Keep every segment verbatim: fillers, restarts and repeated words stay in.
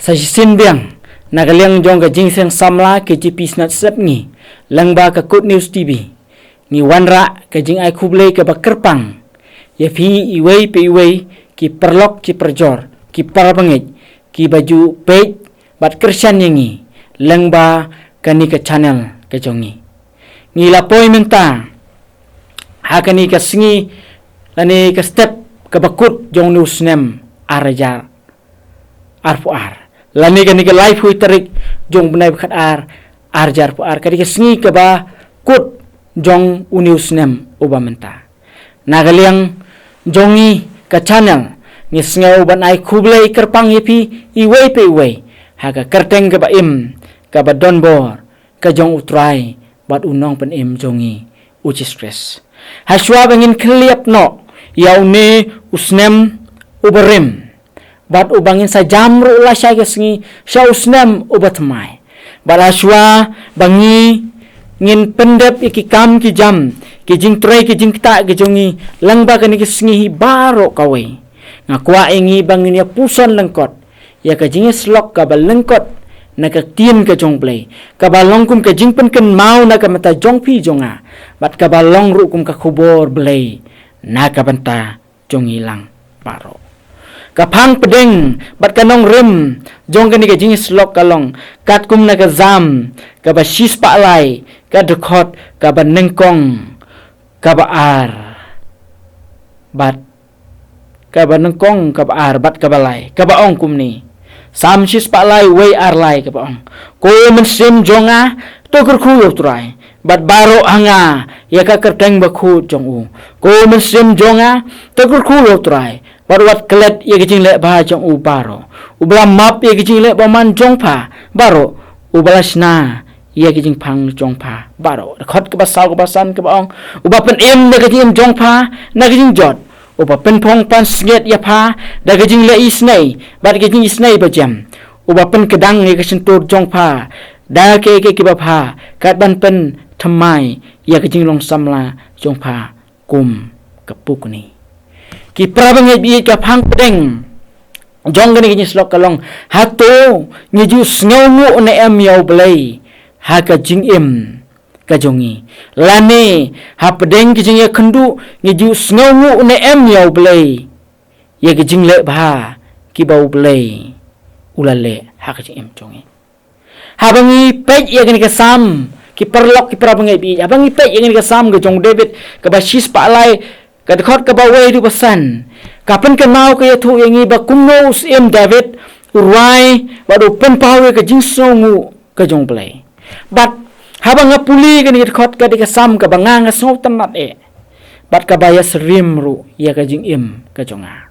Sa shisien biang, na ka liang jong ka Jingïaseng Samla K J P Synod Sepngi, lyngba ka Good News T V, ngi wanrah ka jingai khublei kaba kyrpang ïa phi iwei pa iwei, ki paralok ki parajor, ki parabangeit, kiba ju peit bad kyrshan ïa ngi lyngba kane ka channel ka jong ngi. Ngi la poi mynta ha kane ka sngi lane ka step kaba kut jong une u snem ar hajar arphew ar, lane kane ka laiphew tarik jong u bnai ba khatar, ar hajar arphew ar, ka dei ka sngi kaba kut jong une u snem uba mynta. Na ka liang jong ngi ka channel, ngi sngew ban ai khublei kyrpang ïa phi iwei pa iwei ha ka kyrteng kaba im, kaba donbor ka jong U Trai bad U Nongpynim jong ngi, U Jisu Khrist. Hashwa ba ngin khyllap noh ïa une u snem uba rim, bad uba ngin sa jam ruh lashai ka sngi sha u snem uba thymmai, bad hashwa ba ngi ngin pyndep ïa ki kam ki jam, ki jingtrei ki jingktah ki jong ngi lyngba kane ka sngi hi baroh kawei, nga kwah ïa ngi ba ngin ïa puson lyngkot ïa ka jingïasyllok kaba lyngkot na ka ktien ka jong U Blei, kaba long kum ka jingpynkynmaw na ka bynta jong phi jong nga, bad kaba long ruh kum ka khubor Blei na ka bynta jong ngi lang baroh. Ka phang pdeng bad ka nongrim jong kane ka jingïasyllok ka long katkum na ka Salm kaba shispah lai, ka dkhot kaba nyngkong, kaba ar, bad kaba nyngkong, kaba ar bad kaba lai, kaba ong kumne. Salm shispah lai, wei ar lai, kaba ong: Ko mynsiem jong nga, to kyrkhu ïa U Trai, bad baroh ha nga ïa ka kyrteng bakhuid jong u. Ko mynsiem jong nga, to kyrkhu ïa U Trai, bad wat klet ïa ka jingleh bha jong u baroh. Uba la map ïa ka jingleh bymman jong pha baroh, uba la shna ïa ka jingphang jong pha baroh. Dkhot kaba saw, kaba san, kaba ong: Uba pynim da ka jingim jong pha na ka jingjot, uba pynphong pansngiat ïa pha da ka jingleh isynei bad ka jingisynei bajem, uba pynkdang ïa ka shyntur jong pha da kiei kiei kiba bha, kat ban pynthymmai ïa ka jinglong samla jong pha kum ka pukni. Ki parabangeit ba ïeit, ka phang pdeng jong kane ka jingïasyllok ka long: Hato ngi ju sngewnguh ne em ïa U Blei ha ka jingim ka jong ngi? Lane hapdeng ki jingïakynduh, ngi ju sngewnguh ne em ïa U Blei ïa ka jingleh bha kiba U Blei u la leh ha ka jingim jong ngi? Haba ngi peit ïa kane ka Salm, ki paralok ki parabangeit ba ïeit, haba ngi peit ïa kane ka Salm ka jong u David, kaba shispah lai, ka dkhot kaba wei haduh ba san, ka pynkynmaw, ka ïathuh ïa ngi ba kumno u Syiem David u rwai bad u pynpaw ïa ka jingsngewnguh ka jong U Blei. Bad haba nga pule kane ka dkhot, ka dei ka Salm kaba nga, nga sngewtynnat eh, bad kaba ïasyriem ruh ïa ka jingim ka jong nga,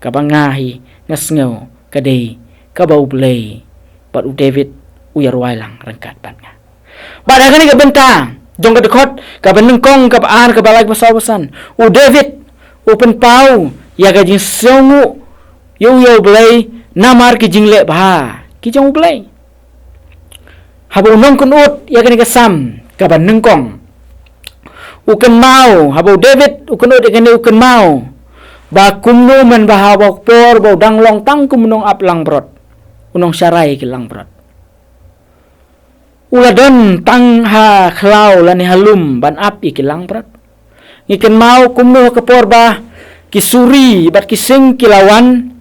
kaba nga hi nga sngew ka dei kaba U Blei bad u David u ïarwai lang ryngkat bad nga. Bad ha kane ka bynta jong ka dkhot kaba nyngkong, kaba ar, kaba lai, kaba saw, kaba san, u David u pynpaw ïa ka jingsngewnguh ïa u, ïa U Blei namar ki jingleh bha ki jong U Blei. Haba u nongkynud ïa kane ka Salm kaba nyngkong u kynmaw, haba u David u kynud ïa kane, u kynmaw ba kumno mynba ha ka por ba u dang long tang kum u nongap langbrot, u nongsharai ki langbrot, u la don tang ha khlaw lane ha lum ban ap ïa ki langbrot. Ngi kynmaw kumno ha ka por ba ki suri bad ki sing ki la wan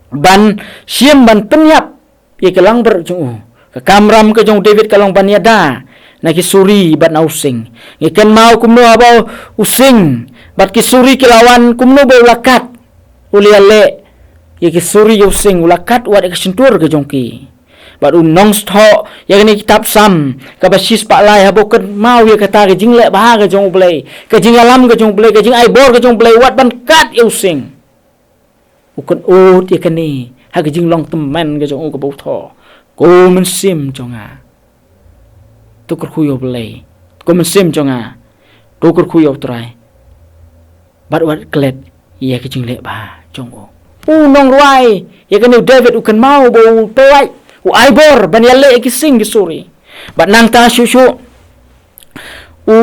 ban shim, ban pynïap ïa ki langbrot jong u. Ka kamram ka jong u David ka long ban ïada na ki suri bad na u sing. Ngi kynmaw kumno haba u sing bad ki suri ki la wan, kumno ba u la kat, u la ïaleh ïa ki suri, ïa u sing, u la kat wat ïa ka shyntur ka jong ki. Bad u nongsngewthuh ïa kane ka kitab Salm kaba shispah lai, haba u kynmaw ïa kata ka jingleh bha ka jong U Blei, ka jingïalam ka jong U Blei, ka jingaibor ka jong U Blei wat ban kat ïa u sing, u kynud ïa kane ha ka jinglong tymmen ka jong u kaba u thoh: Ko mynsiem jong nga, to kyrkhu ïa U Blei. Ko mynsiem jong nga, to kyrkhu ïa U Trai, bad wat klet ïa ka jingleh bha jong u. U nongrwai ïa kane u David u kynmaw ba u pyllait, u aibor ban ïaleh ïa ki sing ki suri. Bad nangta shuh shuh u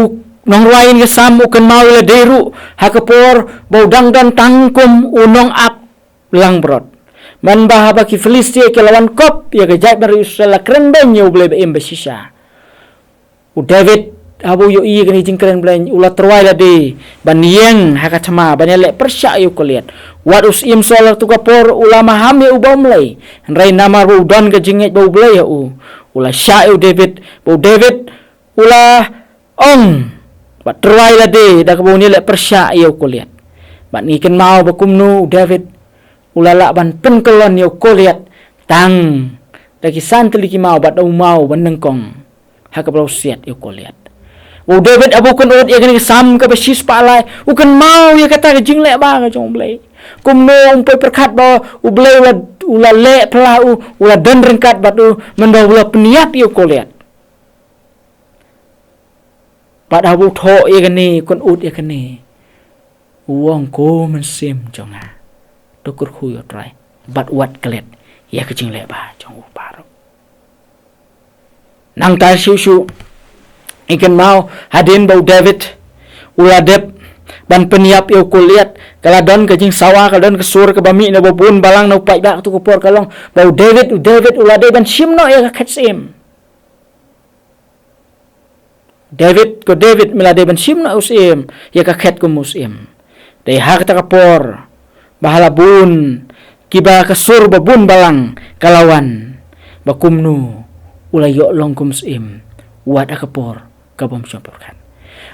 nongrwai ïa ka Salm u kynmaw ïa lade ruh ha ka por ba u dang don tang kum u nongap langbrot. Man ba haba ki Philistia ki la wan kop ïa ka jaitbynriew Israel, la kren beiñ ïa U Blei ba im ba shisha. U David, haba u ïohi ïa kane ka jingkren beiñ, u la tyrwa lade ban ïeng ha ka thma ban ïaleh pyrshah ïa u Goliath. Wat u Syiem Saul ha kato ka por u la maham ïa u bymlei, hynrei namar ba u don ka jingngeit ba U Blei ha u, u la shah ïa u David, ba u David u la ong bad tyrwa lade da kaba un ïaleh pyrshah ïa u Goliath. Bad ngi kynmaw ba kumno u David u la lah ban pynkyllon ïa u Goliath tang da ki san tylli ki maw bad da u maw ba nyngkong ha kaba la siat ïa u Goliath. U David, haba u kynnoh ïa kane ka Salm kaba shispah lai, u kynmaw ïa kata ka jingleh bha ka jong U Blei. Kumno um poi pyrkhat ba U Blei u la, u la leh pla u, u la don ryngkat bad u, mynba u la pynïap ïa u Goliath. Bad haba u thoh ïa kane, u kynnoh ïa kane, u ong, Ko Mynsiem jong nga, to kyrkhu ïa U Trai bad wat klet ïa ka jingleh bha jong u baroh. Nangta shuh shuh, ngi kynmaw hadien ba u David u la dep ban pynïap ïa u Goliath, ka la don ka jingsawa, ka la don ka sur kaba mih na u babun balang, na u paidbah kato ka por ka long ba u David, u David u la dei ban shim noh ïa ka khet syiem. David, ko David, me la dei ban shim noh u syiem ïa ka khet kum u syiem. Dei ha kata ka por ba ha la bun kiba, ka sur babun balang ka la wan, ba kumno u la ïoh long kum u syiem, wat ha ka por ka bym shym pyrkhat.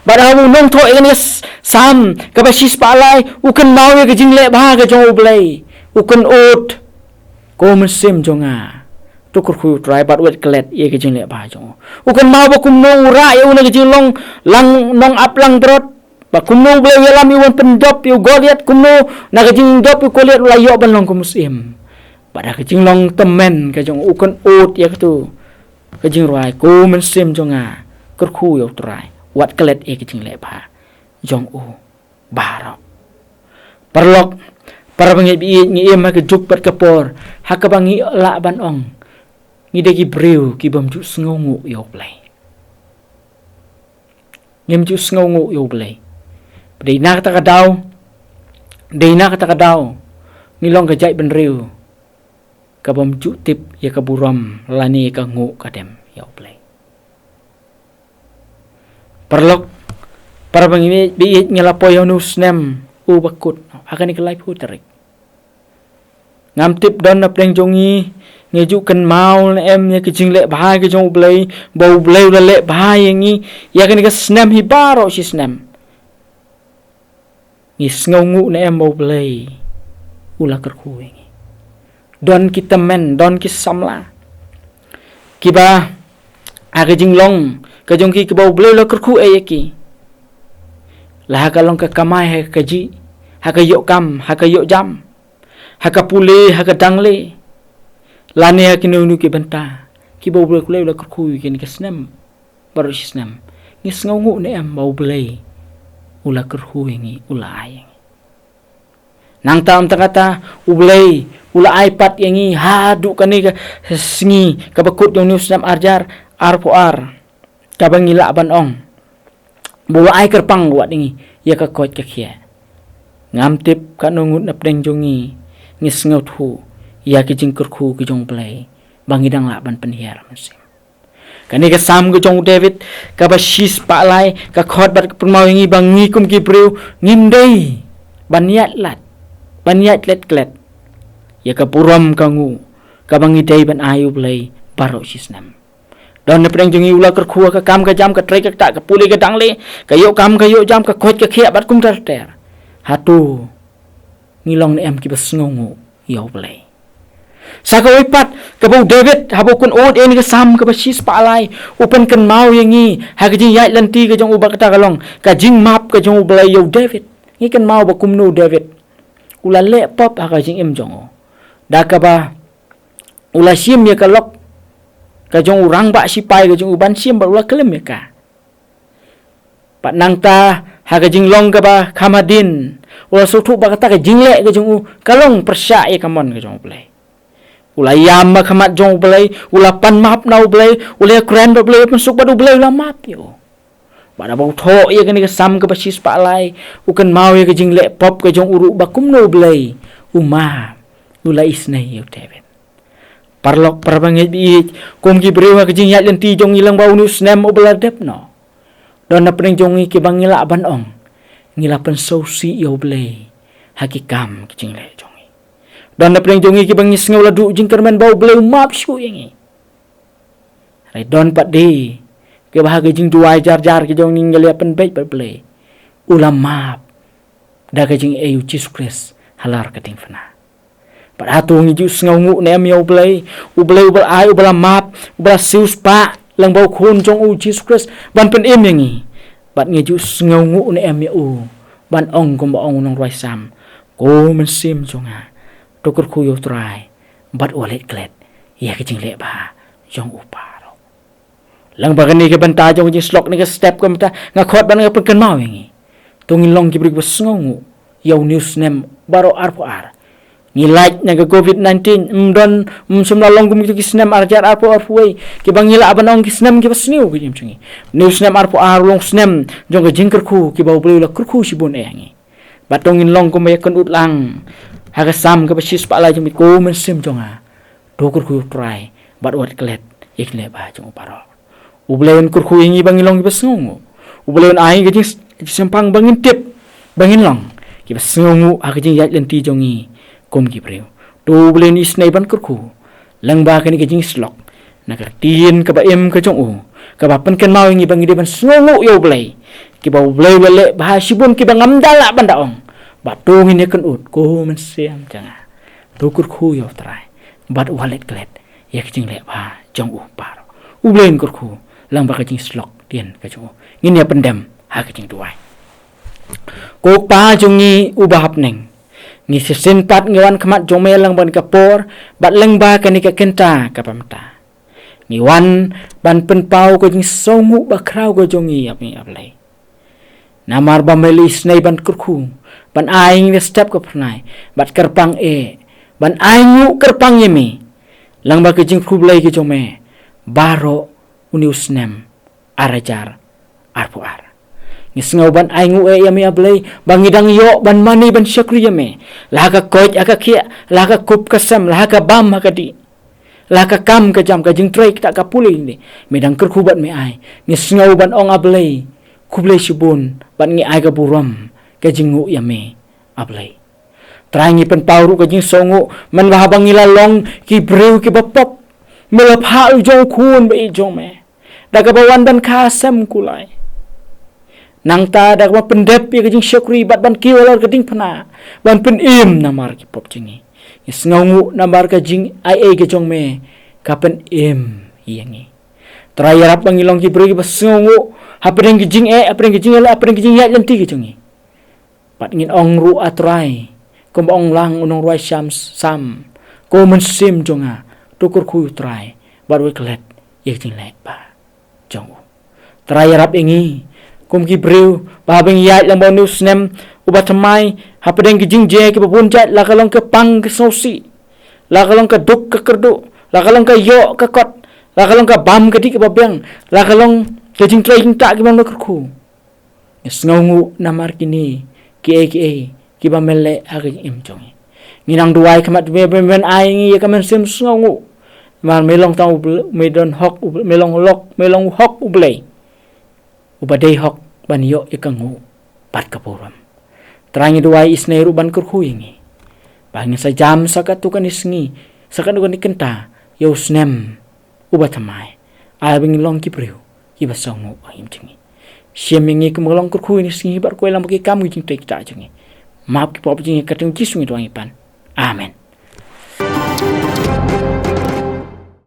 Bad haba u nongthoh ïa kane ka Salm kaba shispah lai, u kynmaw ïa ka jingleh bha ka jong U Blei, u kynnoh, Ko Mynsiem jong nga, to kyrkhu ïa U Trai bad wat klet ïa ka jingleh bha jong u. U kynmaw ba kumno u rah ïa u na ka jinglong lang nongap langbrot, ba kumno U Blei u ïalam ïa u ban pynjop ïa u Goliath, kumno na ka jingjop ïa u Goliath u la ïoh ban long kum u syiem. Bad ha ka jinglong tymmen ka jong u, u kynnoh ïa kato ka jingrwai, Ko Mynsiem jong nga, kyrkhu ïa U Trai, wat klet ïa ka jingleh bha jong u baroh. Paralok, para bangeit ba ïeit, ngi im ha ka juk bad ka por ha kaba ngi lah ban ong ngi dei ki briew ki bym ju sngewnguh ïa U Blei. Ngim ju sngewnguh ïa U Blei. Dei na kata ka daw, dei na kata ka daw ngi long ka jaitbynriew ka bym ju tip ïa ka burom lane ka nguh ka dem ïa U Blei. Paralok, para bangeit ba ïeit, ngi la poi ha une u snem uba kut ha kane ka laiphew tarik. Ngam tip don na pdeng jong ngi, ngi ju kynmaw ne em ïa ka jingleh bha ka jong U Blei, ba U Blei u la leh bha ïa ngi ïa kane ka snem hi baroh shi snem. Ngi sngewnguh ne em ba U Blei u la kyrkhu ïa ngi? Don ki tymmen, don ki samla kiba ha ka jinglong ka jong ki kaba U Blei u la kyrkhu ïa ki. La ha ka long ka kamai, ha ka kajih, ha ka ïoh kam, ha ka ïoh jam, ha ka pule, ha ka dangle, lane ha kino kino ki bynta kiba U Blei u la kyrkhu ïa ki ha ka snem baroh shi snem. Ngi sngewnguh ne em ba U Blei u la kyrkhu ïa ngi, u la ai ïa ngi? Nangta ym tang kata, U Blei u la ai pat ïa ngi haduh kane ka sngi kaba kut jong une u snem arhajar arphew ar, kaba ngi lah ban ong ba u la ai kyrpang wat ïa ngi ïa ka koit ka khiah. Ngam tip katno ngut na pdeng jong ngi ngi sngewthuh ïa ki jingkyrkhu ki jong U Blei ba ngi dang lah ban pynhiar mynsiem. Kane ka Salm ka jong u David kaba shispah lai ka khot bad ka pynpaw ïa ngi ba ngi kum ki briew ngim dei ban ïaid lad, ban ïaid klet klet ïa ka burom ka nguh kaba ngi dei ban ai U Blei baroh shi snem. Don na pdeng jong ngi u la kyrkhu ha ka kam ka jam, ka trei ka ktah, ka pule ka dangle, ka ïoh kam ka ïoh jam, ka koit ka khiah bad kumta ter ter. Hato ngi long ne em kiba sngewnguh ïa U Blei? Sa kawei pat, kaba u David haba u kynnoh ïa kane ka Salm kaba shispah lai, u pynkynmaw ïa ngi ha ka jingïaid lynti ka jong u, bad kata ka long ka jingmap ka jong U Blei ïa u David. Ngi kynmaw ba kumno u David u la leh pop ha ka jingim jong u, da kaba u la shim ïa ka lok ka jong u rangbah shipai ka jong u ban shim bad u la klim ïa ka. Bad nangta ha ka jinglong kaba kham hadien, u la sngewthuh ba kata ka jingleh ka jong u ka long pyrshah ïa ka mon ka jong U Blei. U la ïam ha khmat jong U Blei, u la pan map na U Blei, u la ïakren bad U Blei, u la pynsuk bad U Blei u la map ïa u. Bad haba u thoh ïa kane ka Salm kaba shispah lai, u kynmaw ïa ka jingleh pop ka jong u ruh ba kumno U Blei u map U la isnei ïa u David. Paralok parabangeit ba ïeit, kum ki briew ha ka jingïaid lynti jong ngi lyngba une u snem uba la dep noh, don napdeng jong ngi kiba ngi lah ban ong ngi la pynsngewsih ïa U Blei ha ki kam ki jingleh jong ngi. Don napdeng jong ngi kiba ngi sngew la duh jingkyrmen ba U Blei u map shuh ïa ngi. Hynrei don pat de kiba ha ka jingduwai jar jar ki jong ngi ngi la pynbeit bad U Blei, u la map da ka jingaiei U Jisu Khrist ha lade ka diengphna. Bad hato ngi ju sngewnguh ne em ïa U Blei, U Blei uba la ai, uba la map, uba la siewspah lyngba U Khun jong u Jisu Khrist ban pynim ïa ngi? Bad ngi ju sngewnguh ne em ïa u, ban ong kumba ong u nongrwai Salm, ko mynsiem jong nga, to kyrkhu ïa U Trai, bad wat leit klet ïa ka jingleh bha jong u baroh. Lyngba kane ka bynta jong ka jingshlok ne ka step ka mynta, nga khot bad nga pynkynmaw ïa ngi, to ngin long ki briew ba sngewnguh ïa une u snem baroh arphew ar. Ngi lait na ka covid nineteen, ym don, ym shym la long kum kito ki snem ar hajar arphew arphew wei kiba ngi lah ban ong ki snem kiba sniew ki jingim jong ngi. Une u snem arphew ar u long snem jong ka jingkyrkhu kiba U Blei u la kyrkhu shibun ïa ngi. Bad to ngin long kumba ïakynduh lang ha ka Salm kaba shispah lai jong ngi, ko mynsiem jong nga, to kyrkhu ïa U Trai, bad wat klet ïa ka jingleh bha jong u baroh. U Blei un kyrkhu ïa ngi ba ngin long kiba sngewnguh. U Blei un ai ka jing, jingpang ba ngin tip, ba ngin long kiba sngewnguh ha ka jingïaid lynti jong ngi kum ki briew. To U Blei un isnei ban kyrkhu lyngba kane ka jingshlok na ka ktien kaba im ka jong u, kaba pynkynmaw ïa ngi ba ngi dei ban sngewnguh ïa U Blei, kiba U Blei u la leh bha shibun kiba ngam da lah ban da ong. Bad to ngin ïakynduh, ko mynsiem jong nga, to kyrkhu ïa U Trai, bad wat leit klet ïa ka jingleh bha jong u baroh. U Blei un kyrkhu lyngba ka jingshlok ktien ka jong u. Ngin ïa pyndem ha ka jingduwai. Ko Kpa jong ngi uba ha bneng, ngi shisien pat ngi wan khmat jong me lyngba kane ka por, bad lyngba kane ka kynta kaba mynta, ngi wan ban pynpaw ka jingsngewnguh bakhraw ka jong ngi ïa me, A Blei. Namar ba me la isnei ban kyrkhu, ban ai ïa ngi ka step ka phyrnai, bad kyrpang eh, ban ainguh kyrpang ïa me lyngba ka jingkhublei ka jong me baroh une u snem ar hajar arphew ar. Ngi sngew ban ainguh eh ïa me, A Blei, ba ngi dang ïoh ban mane ban shakri ïa me, la ha ka koit ha ka khiah, la ha ka kup ka sem, la ha ka bam ha ka dih, la ha ka kam ka jam, ka jingtrei ktah, ka pule lynti, me dang kyrkhu bad me ai. Ngi sngew ban ong, A Blei, khublei shibun, bad ngi ai ka burom, ka jingnguh ïa me, A Blei. Trai, ngi pynpaw ruh ka jingsngewnguh, mynba haba ngi la long ki briew kiba pop, me la phah u jong u Khun ba ïeit jong me, da kaba wan ban kha sem kulai. Nangta da kaba pyndep ïa ka jingshakri bad ban kiew halor ka diengphna, ban pynim namar ki pop jong ngi. Ngi sngewnguh namar ka jingaiei ka jong me ka pynim ïa ngi. Trai, ïarap ba ngi long ki briew kiba sngewnguh hapdeng ka jingeh, hapdeng ka jingeh, hapdeng ka jingïaid lynti ka jong ngi. Bad ngin ong ruh, A Trai, kumba ong lang u nongrwai Salm, Salm, ko mynsiem jong nga, to kyrkhu ïa U Trai, bad wat klet ïa ka jingleh bha jong u. Trai, ïarap ïa ngi kum ki briew ba haba ngi ïaid lyngba une u snem uba thymmai, hapdeng ki jingjia kiba bun jait, la ka long ka pang ka sngewsih, la ka long ka duk ka kyrduh, la ka long ka ïoh ka kot, la ka long ka bam ka dih kaba biang, la ka long ka jingtrei jingktah kiba ym kyrkhu, ngi sngewnguh namar kine kiei kiei kiba me leh ha ka jingim jong ngi. Ngi nang duwai khmat jong me ba men ai ngi ïa ka mynsiem sngewnguh. Namar me long tang u Blei, me don hok, u Blei, me long lok, me long u hok U Blei, uba dei hok ban ïoh ïa ka nguh bad ka burom. Trai, ngi duwai isnei ruh ban kyrkhu ïa ngi, ba ngin sa jam sa katto katne sngi, sa katto katne kynta ïa u snem uba thymmai. Ai ba ngin long ki briew kiba sngewnguh ha ka jingim jong ngi. Shim ïa ngi kumba long kyrkhu ïa ngi sngi bad kawei lang ba ki kam ki jingtrei ktah jong ngi. Map ki pop jong ngi, ha ka kyrteng Jisu ngi duwai ngi pan. Amen.